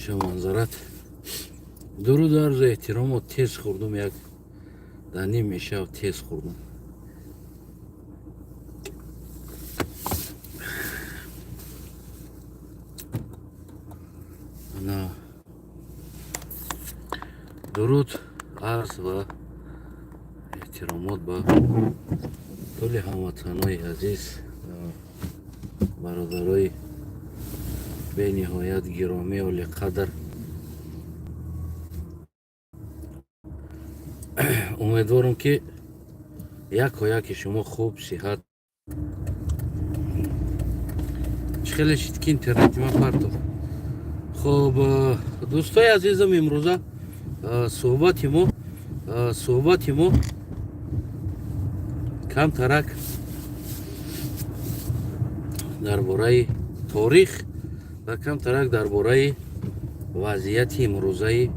Шаманзарат. Дуруду арзу эҳтиромо. Тез хӯрдум, як дар ним мешав тез хӯрдум. Ана, дуруд, арз ва эҳтиромот ба кулли ҳамватанои азиз, бародарои бениҳоят гиромӣ, олиқадр. Умедворам, ки яко яки шумо хуб, сиҳат. Чӣ хеле шид, ки интернети ман партов. Хуб, дӯстои азизам, имрӯза суҳбати мо камтарак дар бораи торих ва камтарак дар бораи вазъияти имрӯзае,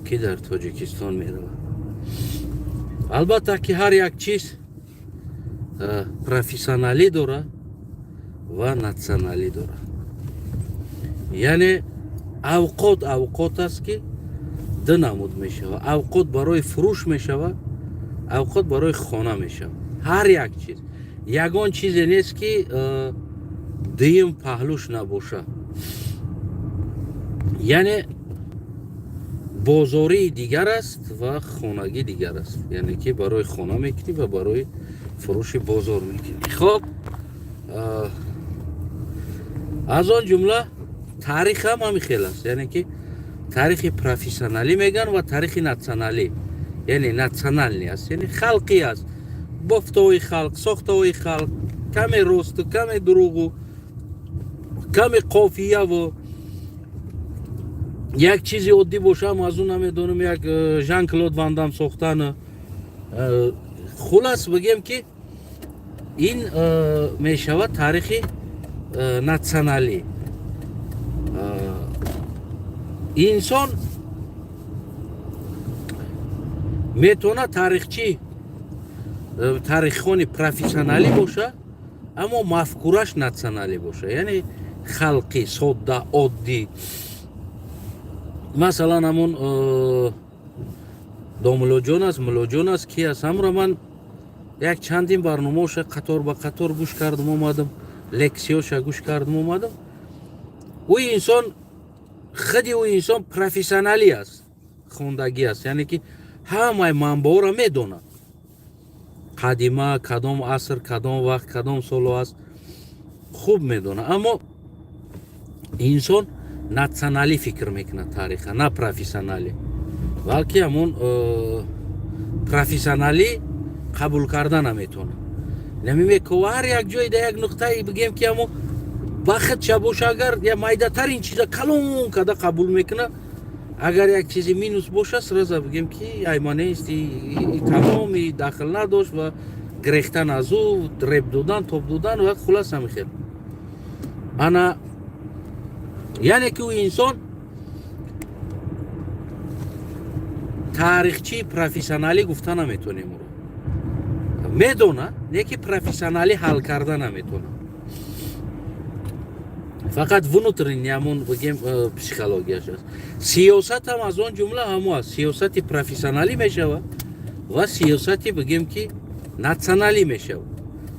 ки дар Тоҷикистон меравад. Албатта, ки ҳар як чиз профессионалӣ дорад ва натсионалӣ дорад. Яъне авқот авқот аст, ки ду намуд мешавад: авқот барои фурӯш мешавад, авқот барои хона мешавад. Ҳар як чиз, ягон чизе нест, ки дуюм паҳлӯш набошад. Яъне бозории дигар аст ва хонагӣ дигар аст, яъне ки барои хона мекунӣ ва барои фурӯши бозор мекунӣ. Хоб, аз он ҷумла таърих ҳам ҳамин хел аст, яъне ки таърихи профессионалӣ мегӯянд ва таърихи натсионалӣ, яъне национальный аст, яъне халқӣ аст, бофтаҳои халқ, сохтаҳои халқ, каме росту, каме дурӯғу, каме қофияву. Як чизи оддӣ бошам, аз ӯ намедонам, як Жан Клод Ван Дам сохтан. Хулас, бигем, ки ин мешавад таърихи натсионалӣ. Инсон метавонад таърихчи, таъриххони профессионалӣ боша, аммо мафкураш натсионалӣ боша, яъне халқӣ, содда, оддӣ. Масалан, ҳамун домуллоҷон аст, муллоҷон аст, ки аст, ҳамро ман як чандин барномаоша қатор ба қатор гӯш кардам омадам, лексияоша гӯш кардам омадам. Ӯ инсон, худи ӯ инсон профессионалӣ аст, хондагӣ аст, яъне ки ҳамаи манбаъҳоро медонад: қадима, кадом аср, кадом вақт, кадом соло аст, хуб медонад. Аммо инсон натсионалӣ фикр мекунад таъриха, на профессионалӣ, балки ҳамун профессионалӣ қабул карда наметавонад. Намемекова ҳар як ҷое да як нуқтае, бигем, ки ҳамо бахтша боша, агар я майдатарин чиза калон када қабул мекунад, агар як чизи минус боша, сразу, бигем, ки айма нест, тамоми дахл надошт ва грехтан аз ӯ, реб додан, тоб додан ва хулас ҳами хел. Ана, яъне ки ӯ инсон таърихчии профессионалӣ гуфта наметонем. Ӯро медона, не ки профессионалӣ ҳал карда наметонад, фақат внутренний ҳамун, бигем, психологияш аст. Сиёсат ҳам аз он ҷумла ҳамо аст: сиёсати профессионалӣ мешавад ва сиёсати, бигем, ки натсионалӣ мешавад,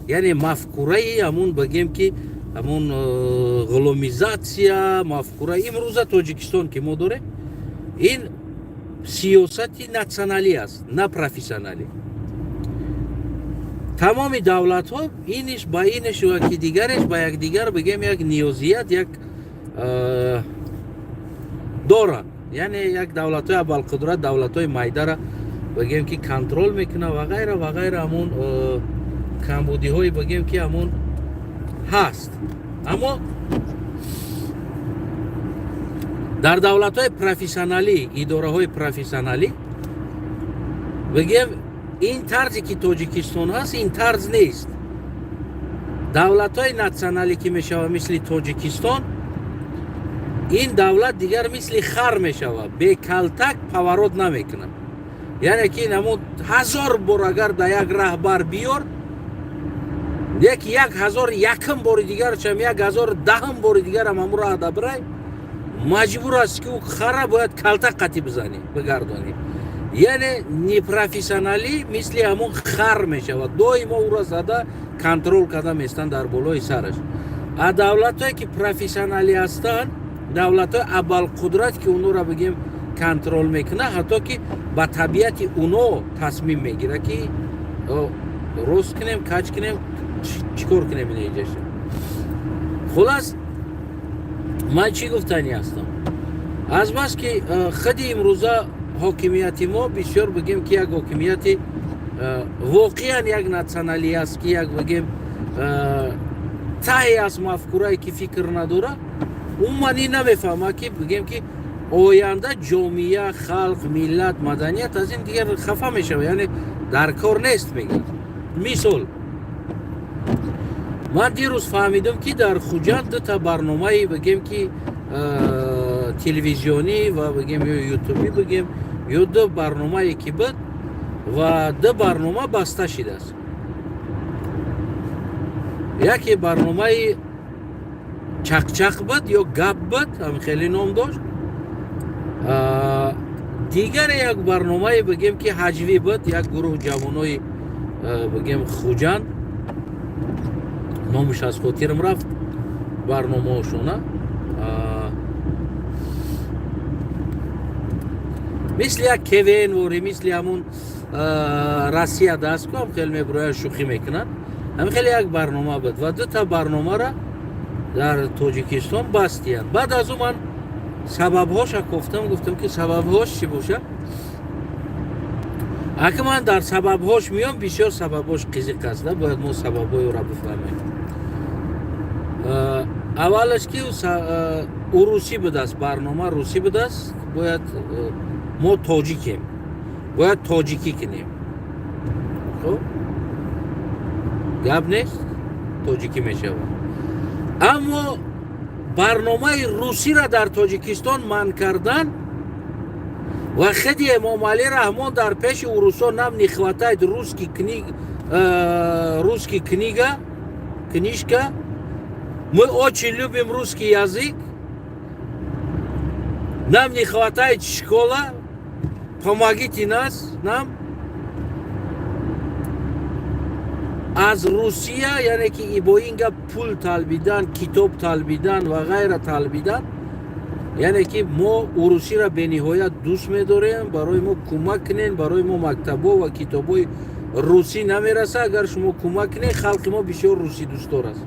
яъне мафкураи ҳамун, бигем, ки ҳамун ғуломизатсия, мафкура. Имрӯза Тоҷикистон, ки мо дорем, ин сиёсати натсионалӣ аст, на профессионалӣ. Тамоми давлатҳо иниш ба инеш ва ки дигареш ба якдигар, бигем, як ниёзият як доранд, яъне як давлатҳои абарқудрат давлатҳои майдара, бигем, ки контроль мекунад ва ғайра ва ғайра. Ҳамун камбудиҳои, бигем, ки ҳамун ҳаст. Аммо дар давлатҳои профессионалӣ, идораҳои профессионалӣ, бигем, ин тарзе, ки Тоҷикистон ҳаст, ин тарз нест. Давлатҳои натсионалӣ, ки мешавад, мисли Тоҷикистон, ин давлат дигар мисли хар мешавад, бекалтак поворот намекунад. Яъне ки намун ҳазор бор агар да як раҳбар биёр, як 1001-м бори дигарчам, 1010-м бори дигарам ҳамун раҳ да бирай. Маҷбур аст, ки ӯ хара бояд калта қатӣ бизанӣ, бигардонӣ. Яъне непрофессионалӣ мисли ҳамон хар мешавад, доимо ӯро зада контрол карда местанд дар болои сараш. А давлатҳое ки профессионалӣ ҳастанд, давлатҳои абарқудрат, ки онҳоро бигем контрол мекунад, ҳатто ки ба табиати уно тасмим мегирад, ки рост кунем, каҷ кунем, чӣ кор кунем ина иҷаша. Хулас, ман чӣ гуфтанӣ ҳастам? Азбаски худи имрӯза ҳокимияти мо бисёр, бигем ки, як ҳокимияти воқеан як националӣ аст, ки як, бигем, таҳе аз мафкурае ки фикр надора, умуман ин намефаҳмад, ки, бигем, ки оянда ҷомеа, халқ, миллат, маданият аз ин дигар хафа мешавад, яъне дар кор нест, мегӯяд. Мисол, ман дирӯз фаҳмидам, ки дар Хуҷанд дута барномаи, бигем ки, телевизионӣ ва, бигем, ё ютубӣ, бигем, ё ду барномае ки буд ва ду барнома баста шидааст. Яке барномаи Чақчақ буд ё Гап буд, ҳам хеле ном дошт. Дигаре як барномае, бигем ки, ҳаҷвӣ буд, як гурӯҳ ҷавонои, бигем, Хуҷанд, номаш аз хотирам рафт барномаошона, мисли як КВН вори, мисли ҳамун Россия даст ку ҳам хеле мебирояд, шӯхӣ мекунад, ҳамин хеле як барнома буд ва дута барномара дар Тоҷикистон бастиянд. Баъд аз ӯ ман сабабҳоша кофтам, гуфтам, ки сабабҳош чӣ боша. Ака, ман дар сабабҳош меём, бисёр сабабҳош қизиқ аст, бояд мо сабабҳои ӯра бифаҳмем. Аввалаш, ки ӯ русӣ будааст, барнома русӣ будааст. Бояд мо тоҷикем, бояд тоҷикӣ кунем. Хуб, гап нест, тоҷикӣ мешавад, аммо барномаи русиро дар Тоҷикистон манъ кардан ва худи Эмомалӣ Раҳмон дар пеши урусо: «Нам не хватает русский книга, книжка, мы очень любим русский язык, нам не хватает школа, помогите нас, нам». Аз Русия, яъне ки бо ин гап пул талбидан, китоб талбидан ва ғайра талбидан, яъне ки мо урусиро бениҳоят дӯст медорем, барои мо кӯмак кунен, барои мо мактабҳо ва китобҳои русӣ намераса, агар шумо кӯмак кунен, халқи мо бисёр русӣ дӯстдор аст.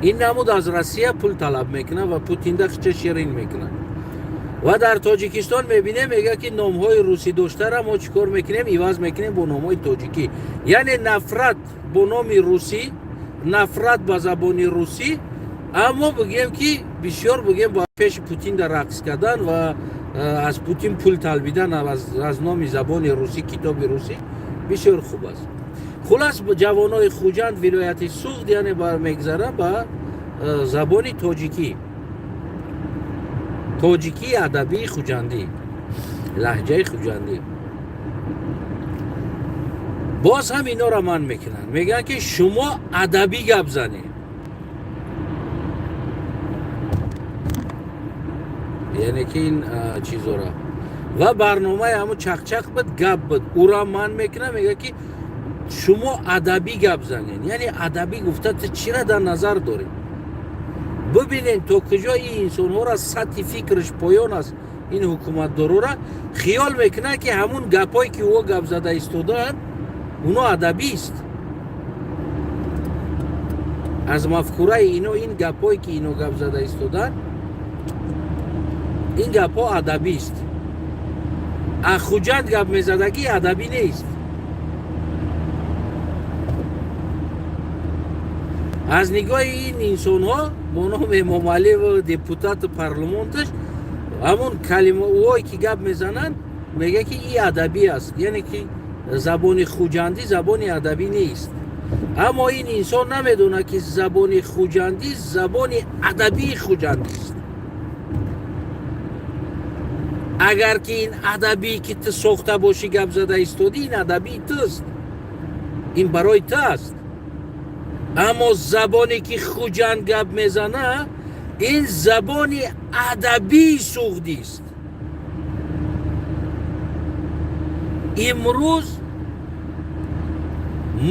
Ин намуд аз Россия пул талаб мекунад ва Путинда хича ширин мекунад. Ва дар Тоҷикистон мебинем, мегӯяд, ки номҳои русӣ доштара мо чӣ кор мекунем? Иваз мекунем бо номҳои тоҷикӣ. Яъне нафрат бо номи русӣ, нафрат ба забони русӣ, аммо, бигӯем ки, бисёр, бигӯем, ба пеши Путин дар рақс кардан ва аз Путин пул талбидан аз номи забони русӣ, китоби русӣ бисёр хуб аст. Хулас, ҷавонои Хуҷанд, вилояти Суғд, яъне мегзара ба забони тоҷикӣ, тоҷикии адабии хуҷандӣ, лаҳҷаи хуҷандӣ. Боз ҳам инора манъ мекунанд, мегӯянд, ки шумо адабӣ гап занед. Яъне ки ин чизора ва барномаи ҳамун Чақчақ буд, Гап буд, ура манъ мекунад, мегӯяд, ки шумо адабӣ гап занед. Яъне адабӣ гуфта ту чира дар назар дорӣ? Бибинед, то куҷо ин инсонҳоро сатҳи фикраш поён аст. Ин ҳукуматдорора хиёл мекунад, ки ҳамун гапҳое ки ӯ гап зада истодаанд, уно адабист. Аз мафкураи ино ин гапҳое ки ино гап зада истодаанд, ин гапҳо адабист. А Хуҷанд гап мезадагӣ адабӣ нест. Аз нигоҳи ин инсонҳо бо номи Эмомаливу депутату парламонташ, ҳамун калимаое ки гап мезананд, мегӯяд, ки и адабӣ аст. Яъне ки забони хуҷандӣ забони адабӣ нест. Аммо ин инсон намедонад, ки забони хуҷандӣ забони адабии хуҷандист. Агар ки ин адабӣ ки ту сохта бошӣ, гап зада истодӣ, ин адабии туст, ин барои ту аст. Аммо забоне ки Хуҷанд гап мезана, Ин забони адабии суғдист. Имрӯз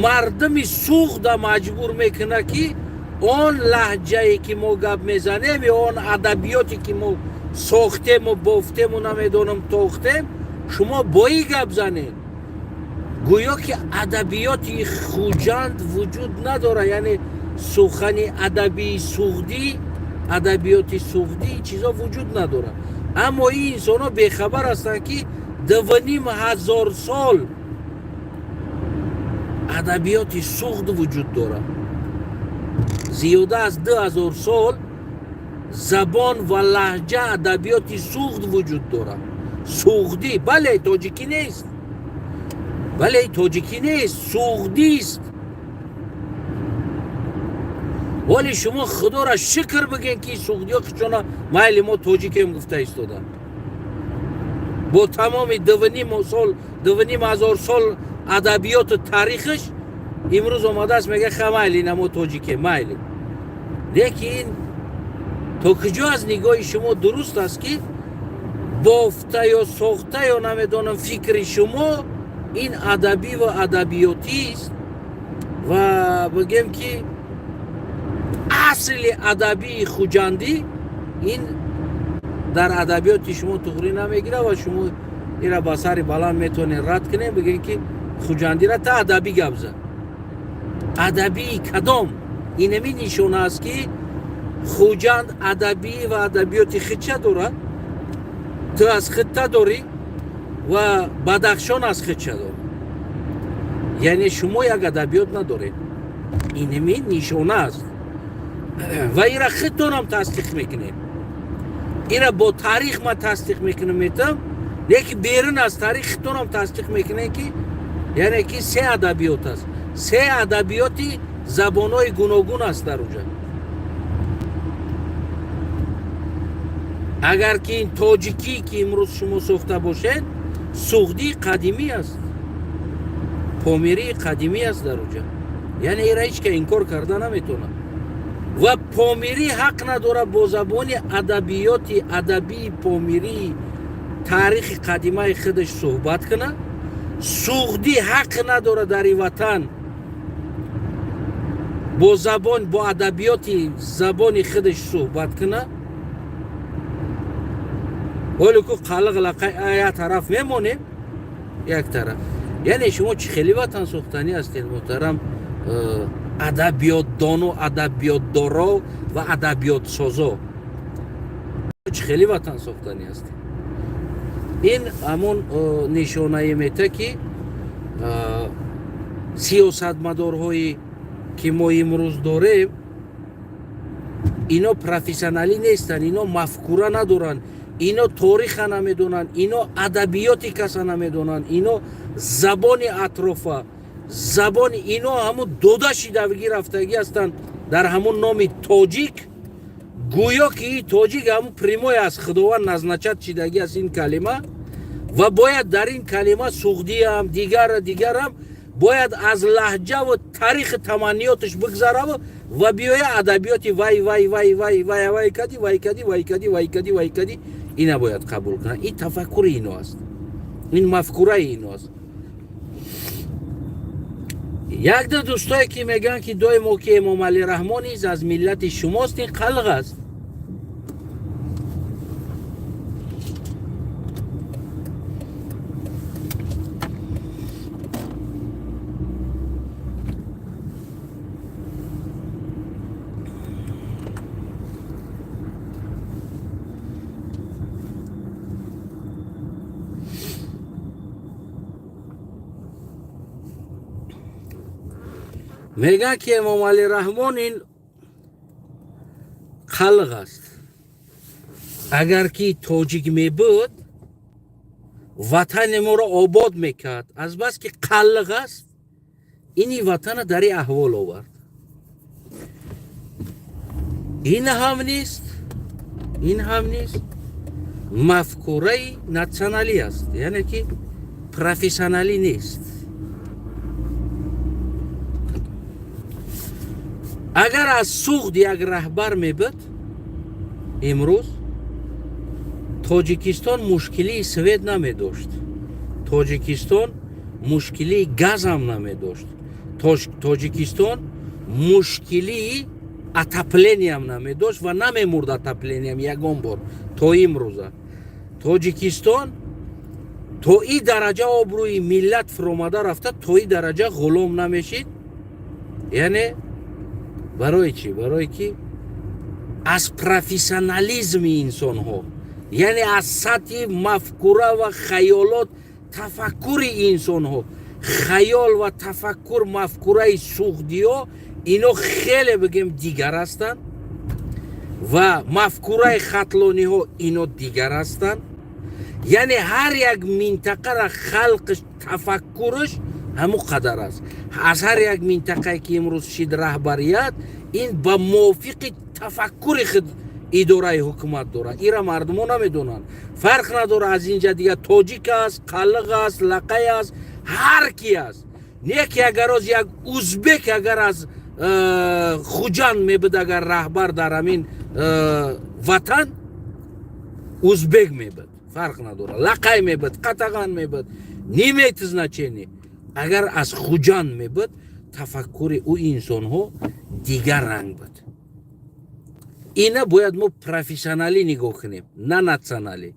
мардуми Суғда маҷбур мекунад, ки он лаҳҷае, ки мо гап мезанем, ё он адабиёте, ки мо сохтему бофтему, намедонам, тохтем, шумо бои гап занед. Гӯё ки адабиёти Хуҷанд вуҷуд надорад, яъне сухани адабии суғдӣ, адабиёти суғдӣ, чизо вуҷуд надорад. Аммо ин инсонҳо бехабар ҳастанд, ки 2500 сол адабиёти суғд вуҷуд дорад. Зиёда аз 2000 сол забон ва лаҳҷа, адабиёти суғд вуҷуд дорад. Суғдӣ, бале, тоҷикӣ нест, бале, тоҷикӣ нест, суғдист. Вале шумо Худоро шукр бигӯед, ки суғдиё хичона майли, мо тоҷикем гуфта истоданд. Бо тамоми дувним сол, 2500 сол адабиёту таърихаш имрӯз омадааст, мега: «Ха, майли, ина мо тоҷикем, майли». Лекин то куҷо аз нигоҳи шумо дуруст аст, ки бофта ё сохта ё намедонам фикри шумо ин адабӣ ва адабиётист ва бигем, ки асли адабии хуҷандӣ ин дар адабиёти шумо туғрӣ намегирад ва шумо ира ба сари баланд метавонед рад кунед, бигем, ки хуҷандира та адабӣ гап зад. Адабии кадом? Инами нишона аст, ки Хуҷанд адабӣ ва адабиёти худша дорад, ту аз худта дорӣ ва Бадахшон аз худша дорад. Яъне шумо як адабиёт надоред. Инами нишона аст ва ира худтонам тасдиқ мекунед. Ира бо таърих ман тасдиқ мекунам, метам, лекин берун аз таърих худтонам тасдиқ мекунед, ки яъне ки се адабиёт аст, се адабиёти забонҳои гуногун аст дар уҷа. Агар ки ин тоҷикӣ, ки имрӯз шумо сохта бошед, суғдии қадимӣ аст, помирии қадимӣ аст дар уҷа. Яъне ира ҳеч ка инкор карда наметавонад ва помирӣ ҳақ надорад бо забони адабиёти адабии помирии таърихи қадимаи худаш суҳбат кунад. Суғдӣ ҳақ надорад дар ин ватан бо забон, бо адабиёти забони худаш суҳбат кунад. Ҳоле ку қалиқ лақай як тараф мемонем, як тараф. Яъне шумо чӣ хеле ватан сохтанӣ ҳастед, муҳтарам адабиётдону адабиётдоро ва адабиётсозо? Чӣ хеле ватан сохтанӣ ҳастед? Ин ҳамон нишонае мета, ки сиёсатмадорҳое, ки мо имрӯз дорем, ино профессионалӣ нестанд, ино мафкура надоранд, ино ториха намедонанд, ино адабиёти каса намедонанд, ино забони атрофа, забони ино ҳамун дода шидавигӣ рафтагӣ ҳастанд дар ҳамун номи тоҷик. Гӯё ки и тоҷик ҳамун прямой аз Худованд назначать шидагӣ аст ин калима ва бояд дар ин калима суғдиам, дигара, дигарам бояд аз лаҳҷаву таърихи таманниёташ бигзараву ва биёя адабиёти вай, вай, вай, вай, вай, вай кади, вай кади, вай кади, вай кади, вай кади, ина бояд қабул кунад. Ин тафаккури ино аст, ин мафкураи ино аст. Якда дӯстое, ки мегӯянд, ки доимо ки Эмомалӣ Раҳмон низ аз миллати шумост, ин қалғ аст. Мегӯянд, ки Эмомалӣ Раҳмон ин қалғ аст. Агар ки тоҷик мебуд, ватани моро обод мекард. Азбаски қалғ аст, ини ватана дар ин аҳвол овард. Ин ҳам нест, ин ҳам нест, мафкураи натсионалӣ аст, яъне ки профессионалӣ нест. Агар аз Суғд як раҳбар мебуд. Имрӯз Тоҷикистон мушкилии свет намедошт, Тоҷикистон мушкилии газам намедошт, Тоҷикистон мушкилии отопление ам намедошт ва намемурд отопление ам ягон бор то имрӯза. Тоҷикистон то и дараҷа обрӯи миллат фуромада рафта, то и дараҷа ғулом намешид. Яъне барои чӣ? Барое ки аз профессионализми инсонҳо, яъне аз сатҳи мафкура ва хаёлот, тафаккури инсонҳо, хаёл ва тафаккур, мафкураи суғдиё ино хеле, бигем, дигар ҳастанд ва мафкураи хатлониҳо ино дигар ҳастанд. Яъне ҳар як минтақара халқиш, тафаккураш ҳамун қадар аст. Аз ҳар як минтақае ки имрӯз шид раҳбарият, ин ба мувофиқи тафаккури худ идораи ҳукумат дорад. Ира мардумо намедонанд. Фарқ надорад, аз инҷа дигар тоҷик аст, қалиқ аст, лақай аст, ҳар ки аст. Не ки агар оз як узбек, агар аз Хуҷанд мебуд, агар раҳбар дар ҳамин ватан узбек мебуд, фарқ надорад, лақай мебуд, қатаған мебуд, не имеет значение, агар аз Хуҷанд мебуд, тафаккури ӯ инсонҳо дигар ранг буд. Ина бояд мо профессионалӣ нигоҳ кунем, на националӣ.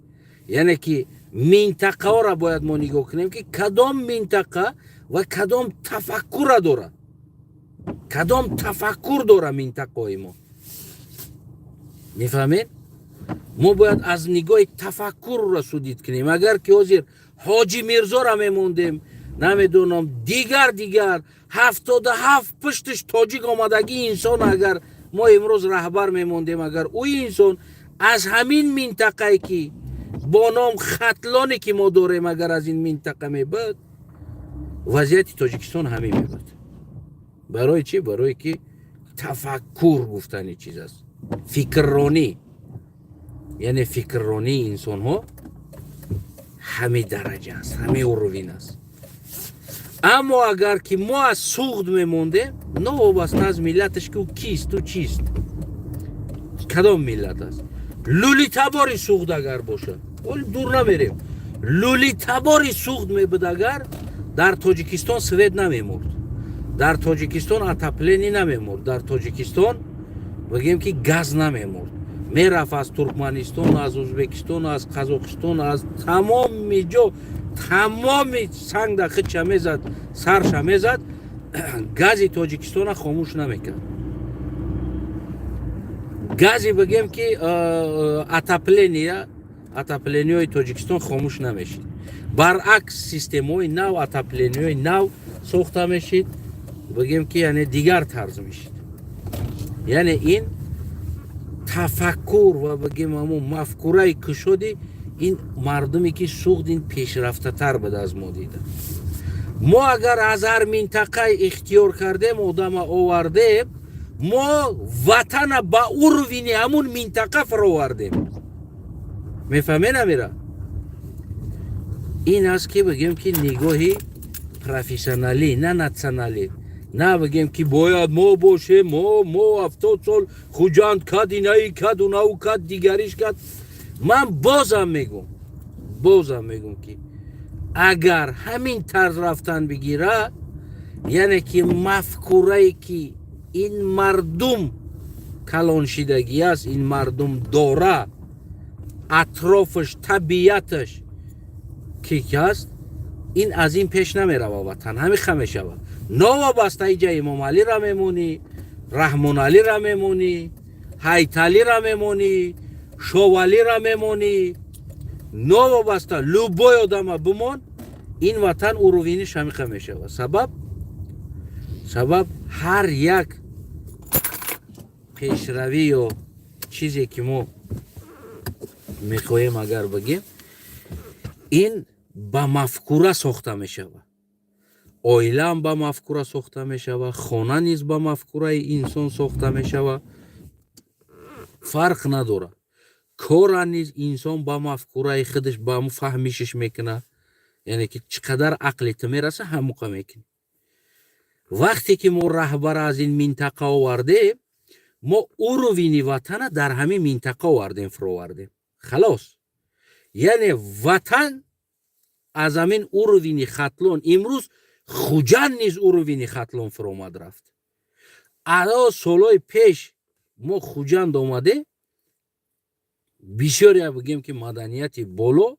Яъне ки минтақаҳоро бояд мо нигоҳ кунем, ки кадом минтақа ва кадом тафаккура дорад, кадом тафаккур дора минтақаҳои мо. Мефаҳмед? Мо бояд аз нигоҳи тафаккурро судить кунем. Агар ки ҳозир Ҳоҷи Мирзора мемондем, намедонам, дигар 77 пуштиш тоҷик омадагӣ инсон, агар мо имрӯз раҳбар мемондем, агар ӯ инсон аз ҳамин минтақае ки бо ном Хатлоне ки мо дорем, агар аз ин минтақа мебуд, вазъияти Тоҷикистон ҳамин мебуд. Барои чӣ? Барое ки тафаккур гуфтани чиз аст, фикрронӣ, яъне фикрронии инсонҳо ҳамин дараҷа аст, ҳамин уровень аст. Аммо агар ки мо аз Суғд мемондем, новобаста аз миллаташ, ки ӯ кист, ӯ чист, кадом миллат аст, лулитабори Суғд агар бошад, оли дур намерем, лулитабори Суғд мебуд агар, дар Тоҷикистон свет намемурд, дар Тоҷикистон отопление намемурд, дар Тоҷикистон, бигем, ки газ намемурд. Мерафт аз Туркманистон, аз Ӯзбекистон, аз Қазоқистон, аз тамоми ҷо, тамоми сангда хича мезад, сарша мезад, гази Тоҷикистона хомӯш намекард. Гази, бигем, ки отопление ҳои Тоҷикистон хомӯш намешид. Баръакс, системаҳои нав, отопление ҳои нав сохта мешид, бигем, ки яъне дигар тарз мешид. Яъне ин тафаккур ва, бигем, ҳамун мафкураи кушоди ин мардуме ки Суғд, ин пешрафтатар буд аз мо дида. Мо агар аз ҳар минтақа ихтиёр кардем, одама овардем, мо ватана ба уровень и ҳамун минтақа фаровардем. Мефаҳме намера? Ин аст ки, бигем, ки нигоҳи профессионалӣ, на националӣ, на бигем, ки бояд мо бошем. Мо 70 сол Хуҷанд кад, инаи кад, унау кад, дигариш кад. Ман бозам мегум, ки агар ҳамин тарз рафтан бигирад, яъне ки мафкурае ки ин мардум калоншидагӣ аст, ин мардум дора, атрофаш, табиаташ ки ҳаст, ин аз ин пеш намерава. Ватан ҳамиха мешавад. Новобаста иҷа Имомалира мемонӣ, Раҳмоналира мемонӣ, Ҳайталира мемонӣ, Шовалира мемонӣ, новобаста любой одама бимон, ин ватан уровень иш ҳамиха мешавад. Сабаб ҳар як пешравӣ ё чизе ки мо мехоҳем, агар бигем, ин ба мафкура сохта мешавад. Оилаам ба мафкура сохта мешавад, хона низ ба мафкураи инсон сохта мешавад, фарқ надорад. Кора низ инсон ба мафкураи худаш, ба фаҳмишаш мекунад. Яъне ки чӣ қадар ақли ту мераса, ҳамуқа мекунӣ. Вақте ки мо раҳбара аз ин минтақа овардем, Мо уровень и ватана дар ҳамин минтақа овардем, фуровардем, халос. Яъне ватан аз ҳамин уровень и Хатлон, имрӯз Хуҷанд низ уровень и Хатлон фуромад рафт. Ало солҳои пеш мо Хуҷанд омадем, бисёре бигем, ки маданияти боло,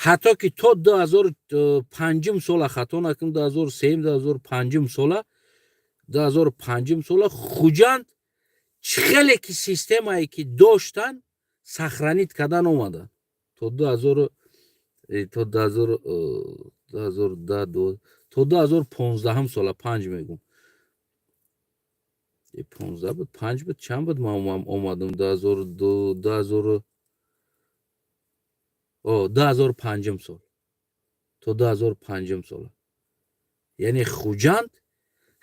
ҳатто ки то 2005-ум сола, хато накунам, 2003-м, 2005-ум сола, 2005-ум сола Хуҷанд чӣ хеле ки системае ки доштан, сохранить кардан омаданд то 2000, то 2010, то 2015-ум сола, панҷ мегум, 15 буд, панҷ буд, чанд буд, ман омадам 2002, 2000, 2005-ум сол, то 2005-ум сола. Яъне Хуҷанд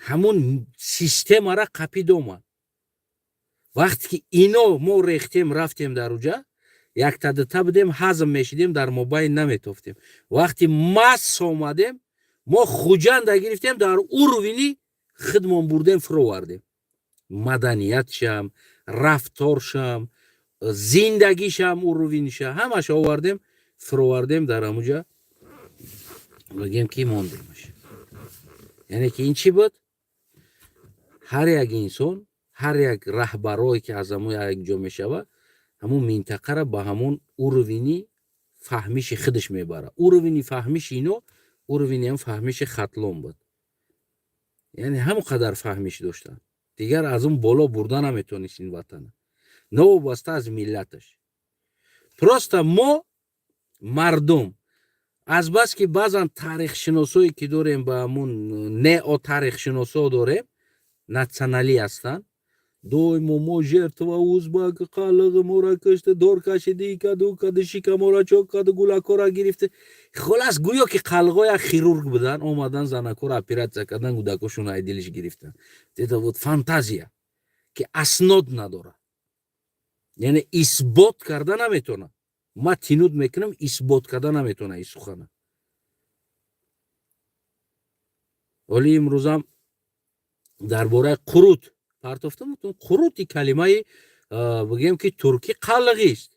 ҳамун системара қапид омад. Вақте ки ино мо рехтем, рафтем, дар уҷа яктадита будем, ҳазм мешидем, дар мобайн наметофтем. Вақти масс омадем, мо Хуҷанда гирифтем, дар уровень и худмон бурдем, фуровардем маданиятшам, рафторшам, зиндагишам, уровень иша ҳамаша овардем, фуровардем, дар ҳамуҷа бигем, ки мондемаш. Яъне ки ин чӣ буд? Ҳар як инсон, ҳар як раҳбарое ки аз ҳамон як ҷо мешавад, ҳамон минтақара ба ҳамон уровень и фаҳмиши худаш мебарад. Уровень и фаҳмиши ино уровень и ҳам фаҳмиши Хатлон буд, яъне ҳамон қадар фаҳмиш доштанд, дигар аз он боло бурда наметонист ин ватана, новобаста аз миллаташ. Просто мо мардум, азбаски баъзан таърихшиносое ки дорем, ба ҳамун неотарихшиносо дорем, националӣ ҳастанд, доимо мо жертва, узбак қалиғи мора кишти, дор кашиди, каду кади, шикамора чок каду, гулакора гирифти. Хулас, гӯё ки қалғо як хирург будан, омадан, занакора оператсия кардан, кӯдакошон айдилиш гирифтан. Это вот фантазия, ки аснод надорад, яъне исбот карда наметонад. Ма тинуд мекунам, исбот карда наметонад ин сухана. Оли имрӯзам дар бораи қурут партофтам. Қурути калимаи, бигем, ки туркӣ қалғист,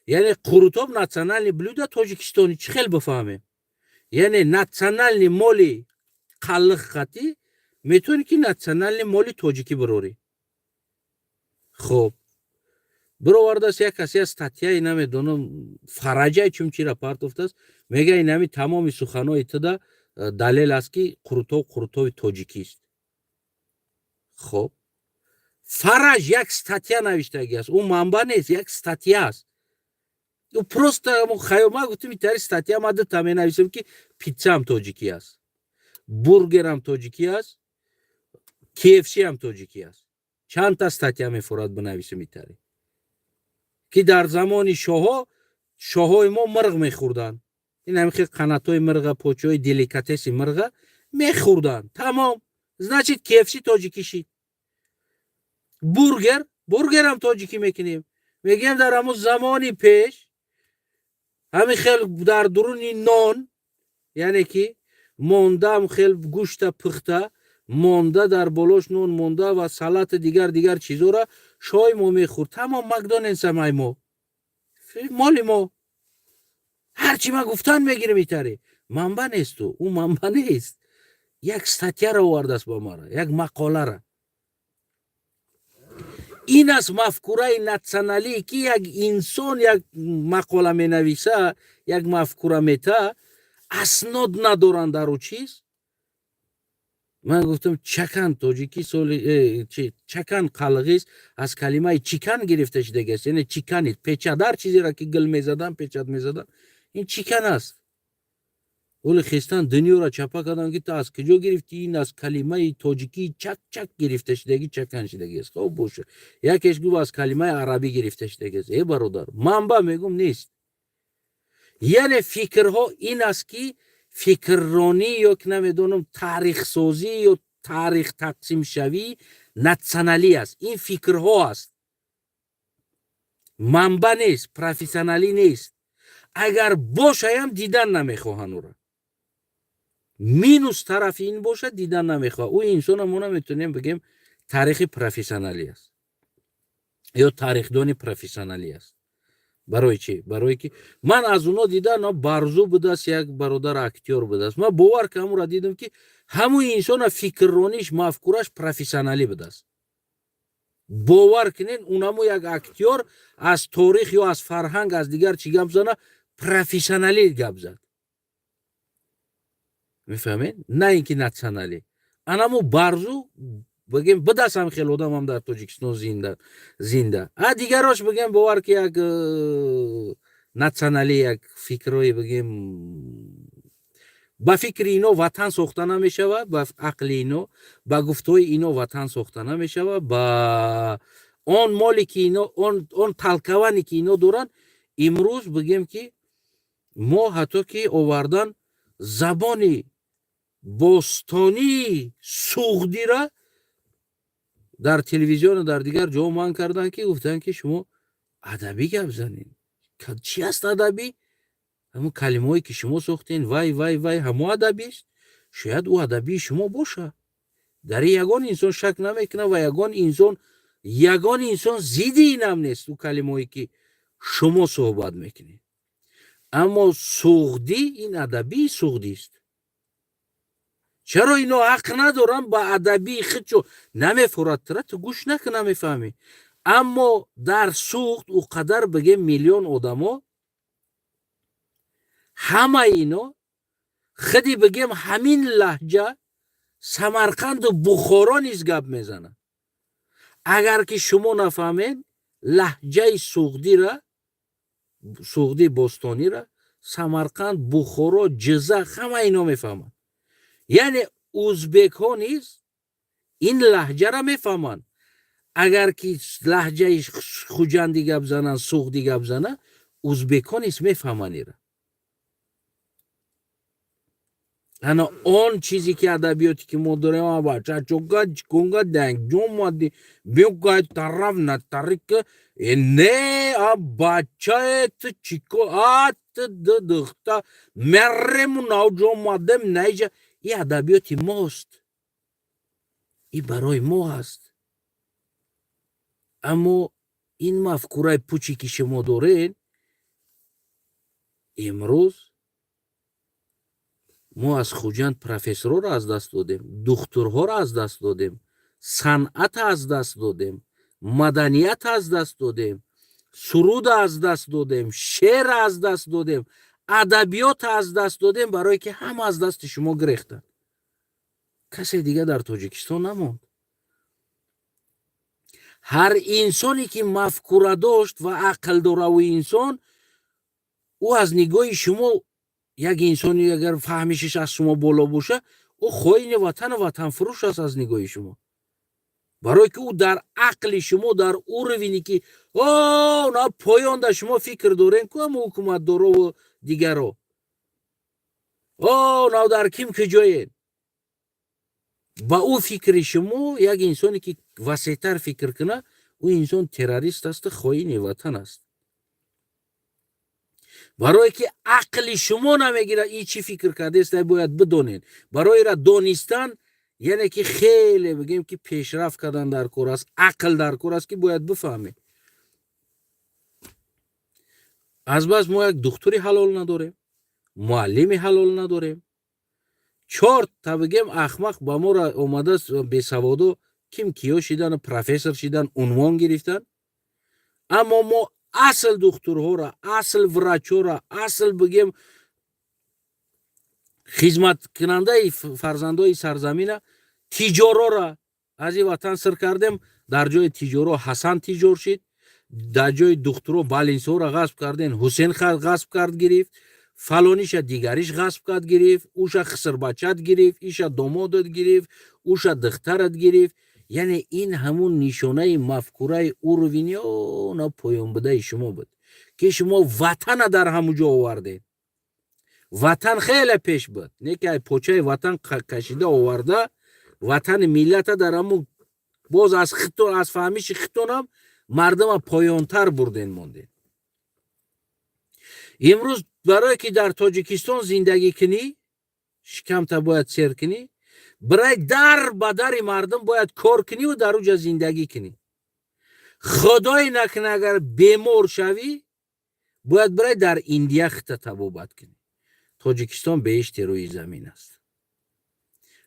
яъне қурутоб национальный блюдо Тоҷикистони. Чӣ хел бифаҳмем? Яъне национальный моли қаллиқ қатӣ метавонӣ, ки национальный моли тоҷикӣ бирорӣ. Хуб, бировардааст як касе як статьяи, намедонам, фараҷаи чумчира партофтааст, мега инами тамоми суханои туда далел аст, ки қурутоб қурутоби тоҷикист. Хоб, Фараҷ як статья навиштагӣ аст, ӯ манба нест, як статья аст. Ӯ просто хаёл. Ма гуфтам, итари статья ма дута менависам, ки питсаам тоҷикӣ аст, бургерам тоҷикӣ аст, КФСам тоҷикӣ аст. Чандта статья мефорад бинависам итари, ки дар замони шоҳо, шоҳои мо мирғ мехӯрданд, ин ҳамин хел қанатҳои мирға, почаҳои деликатеси мирға мехӯрданд. Тамом, значит, КФС тоҷикӣ шид. Бургер, бургерам тоҷикӣ мекунем. Мегӯям, дар ҳамун замони пеш ҳамин хел дар дуруни нон, яъне ки мондам хел гӯшта пухта монда, дар болош нон монда ва салати, дигар дигар чизора шоҳи мо мехӯрд. Тамом, Макдональдсам ай мо, моли мо. Ҳарчи ман гуфтан мегирем, итаре манба несту, ӯ манба нест, як статьяро овардааст ба мара, як мақолара. Ин аст мафкураи националӣ, ки як инсон як мақола менависа, як мафкура мета, аснод надоранд дар ӯ чиз. Ман гуфтам, чакан тоҷикӣ соли чакан қалғист, аз калимаи чикан гирифта шудагиаст, яъне чиканит, печать, ҳар чизеро ки гил мезадан, печать мезадан, ин чикан аст. Оли хестан, дунёро чапа кардам, ки ту аз куҷо гирифтӣ? Ин аз калимаи тоҷикии чак чак гирифта шудагӣ, чакан шудагӣ аст. Хоб, боша. Якеш гуфт, аз калимаи арабӣ гирифта шудагӣ аст. Э, бародар, манба мегум нест. Яъне фикрҳо ин аст, ки фикрронӣ ё ки намедонам, таърихсозӣ ё таърих тақсимшавӣ националӣ аст. Ин фикрҳо аст, манба нест, профессионалӣ нест. Агар бошаям, дидан намехоҳанд ӯра. Минус тарафи ин бошад, дидан намехоҳад. Ӯ инсона мо наметонем бигем. Таърихи профессионалӣ аст ё таърихдони профессионалӣ аст. Барои чӣ? Барое ки ман аз оно дида, Барзу будааст, як бародар актёр будааст. Ман бовар ки ҳамонро дидам, ки ҳамун инсона фикррониш, мафкураш профессионалӣ будааст. Бовар кунед, унамо як актёр аз торих ё аз фарҳанг, аз дигар чӣ гап зана, профессионалӣ гап зад, мефаҳмед? На ин ки националӣ. Анамо Барзу бигем, будааст ҳам хел одамам дар Тоҷикистон зинда зинда. А дигарош, бигем, бовар ки як националӣ, як фикрҳое, бигем, ба фикри ино ватан сохта намешавад, ба ақли ино, ба гуфтҳои ино ватан сохта намешавад, ба он моле ки ино, он толкование ки ино доранд. Имрӯз бигем, ки мо ҳатто ки овардан забони бостонии суғдира дар телевизиону дар дигар ҷо манъ карданд, ки гуфтанд, ки шумо адабӣ гап занед. Чӣ аст адабӣ? Ҳамун калимаҳое ки шумо сохтен, вай, вай, вай, ҳамо адабист. Шояд ӯ адабии шумо бошад, дар ин ягон инсон шак намекунад ва ягон инсон зидди инам нест, ӯ калимаҳое ки шумо суҳбат мекунед. Аммо суғдӣ ин адабии суғдист. Чаро ино ҳақ надоранд ба адабии худшо? Намефурад тра, ту гӯш накун, намефаҳмӣ. Аммо дар Суғд ӯ қадар, бигем, миллион одамо, ҳамаи ино худи, бигем, ҳамин лаҳҷа Самарқанду Бухоро низ гап мезанад. Агар ки шумо нафаҳмед лаҳҷаи суғдира, суғди бостонира, Самарқанд, Бухоро, Ҷизақ, ҳама ино мефаҳманд. Яъне узбекҳо низ ин лаҳҷара мефаҳманд. Агар ки лаҳҷаи хуҷандӣ гап зананд, суғдӣ гап зана, узбекҳо низ мефаҳманд ира. Ана он чизе ки адабиёте ки мо дорем, бачачога чиконга данҷомади бигай тараф натарика не, а бачае ту чико а ту духта мерему навҷомадем наиҷа. И адабиёти мост, и барои мо аст. Аммо ин мафкураи пуче ки шумо доред, имрӯз мо аз Хуҷанд профессорҳоро аз даст додем, духтурҳоро аз даст додем, санъат аз даст додем, маданият аз даст додем, суруд аз даст додем, шеър аз даст додем, адабиёт аз даст додем, барое ки ҳама аз дасти шумо гирехтанд. Касе дига дар Тоҷикистон намонд. Ҳар инсоне ки мафкура дошт ва ақл дораву инсон, ӯ аз нигоҳи шумо, як инсони агар фаҳмишаш аз шумо боло боша, ӯ хоини ватану ватанфурӯш аст аз нигоҳи шумо, барое ки ӯ дар ақли шумо, дар уровень е ки о на поён да шумо фикр дорем ку, ҳама ҳукуматдорову дигаро о нав дар ким куҷоед, ба ӯ фикри шумо, як инсоне ки васеътар фикр кунад, ӯ инсон террорист асту хоини ватан аст, барое ки ақли шумо намегирад. И чӣ фикр кардааст, бояд бидонед. Барои ра донистан, яъне ки хеле, бигем, ки пешрафт кардан дар кор аст, ақл дар кор аст, ки бояд бифаҳмед. Азбас мо як духтури ҳалол надорем, муаллими ҳалол надорем. Чорта, бигем, ахмақ ба моро омадааст, бесаводо, ким киё шидану профессор шидан, унвон гирифтан. Аммо мо асл духтурҳоро, асл врач ҳоро, асл, бигем, хизматкунандаи фарзандои сарзамина, тиҷорора аз ин ватан сир кардем. Дар ҷои тиҷоро Ҳасан тиҷор шид, дар ҷои духтуро балинсоро ғасб карден, Ҳусен ғасб кард, гирифт, фалониша дигариш ғасб кард, гирифт, уша хисрбачат гирифт, иша домодат гирифт, уша духтарат гирифт. Яъне ин ҳамун нишонаи мафкураи уровень и она поёнбудаи шумо буд, ки шумо ватана дар ҳамун ҷо овардед. Ватан хеле пеш буд, не ки ай почаи ватан кашида оварда, ватани миллата дар ҳамун боз аз хито, аз фаҳмиши хитонам мардума поёнтар бурден, мондед. Имрӯз барое ки дар Тоҷикистон зиндагӣ кунӣ, шикамта бояд сер кунӣ. Бирай дар ба дари мардум бояд кор куниву дар уҷа зиндагӣ кунӣ. Худое накунад, агар бемор шавӣ, бояд бирай дар Индия хита табобат кунӣ. Тоҷикистон беҳишти рӯи замин аст.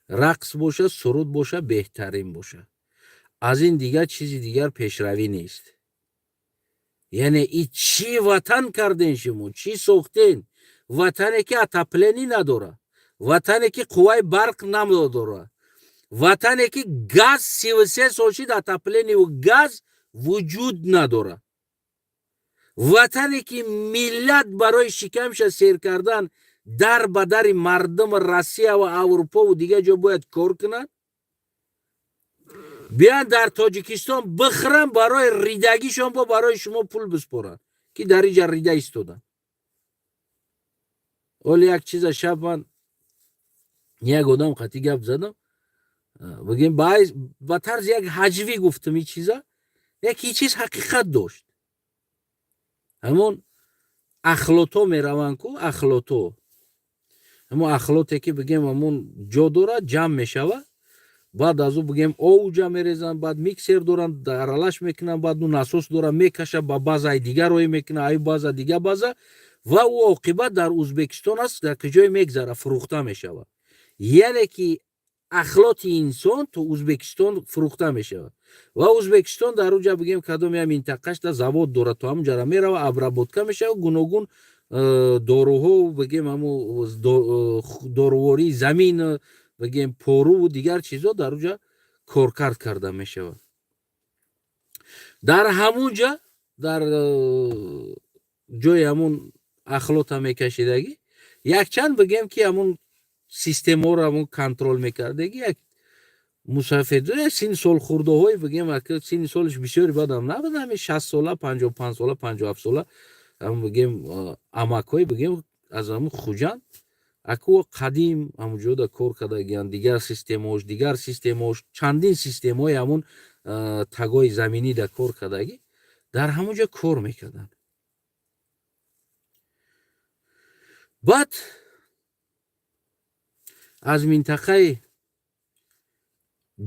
Рақс боша, суруд боша, беҳтарин боша, аз ин дигар чизи дигар пешравӣ нест. Яъне и чӣ ватан карден шумо, чӣ сохтен? Ватане ки отопление надора, ватане ки қувваи барқ надора, ватане ки газ 33 сол шид, отопление ву газ вуҷуд надора, ватане ки миллат барои шикамша сер кардан дар ба дари мардуми Россия ва Аврупову дигар ҷо бояд кор кунад. Биён дар Тоҷикистон бихӯрам, барои ридагишон бо барои шумо пул биспоранд, ки дар инҷа рида истоданд. Оли як чиза шаб ман як одам қатӣ гап задам, бигем, ба тарзи як ҳаҷвӣ гуфтам ин чиза, як ин чиз ҳақиқат дошт. Ҳамон ахлото мераванд ку, ахлото, ҳамон ахлоте ки, бигем, ҳамон ҷо дорад, ҷамъ мешавад, баъд аз ӯ, бигем, овуҷа мерезанд, баъд миксер доранд, аралаш мекунанд, баъд ӯ насос дорад, мекаша, ба базаи дигар роӣ мекунад, аю база, дигар база, ва ӯ оқибат дар Узбекистон аст, дар куҷое мегзара, фурӯхта мешавад. Яъне ки ахлоти инсон то Узбекистон фурӯхта мешавад ва Узбекистон дар уҷа, бигем, кадом я минтақашда завод дорад, то ҳамунҷара мерава, обработка мешавад, гуногун доруҳо, бигем, ҳаму дорувории замин, бигем, поруву дигар чизҳо дар уҷа коркард карда мешавад. Дар ҳамун ҷа, дар ҷои ҳамун ахлота мекашидагӣ, якчанд, бигем, ки ҳамун системаро ҳамун контрол мекардагӣ, як мусафедо, як синни солхӯрдаҳое, бигем, синни солаш бисёри бадам набуд, ҳамин 60 сола, 55 сола, 57 сола, ҳамун, бигем, амакҳое, бигем, аз ҳамун Хуҷанд, аку қадим ҳамун ҷода кор кардагиянд, дигар системаош, дигар системаош, чандин системаҳои ҳамун тагои заминида кор кардагӣ, дар ҳамун ҷо кор мекарданд. Баъд аз минтақаи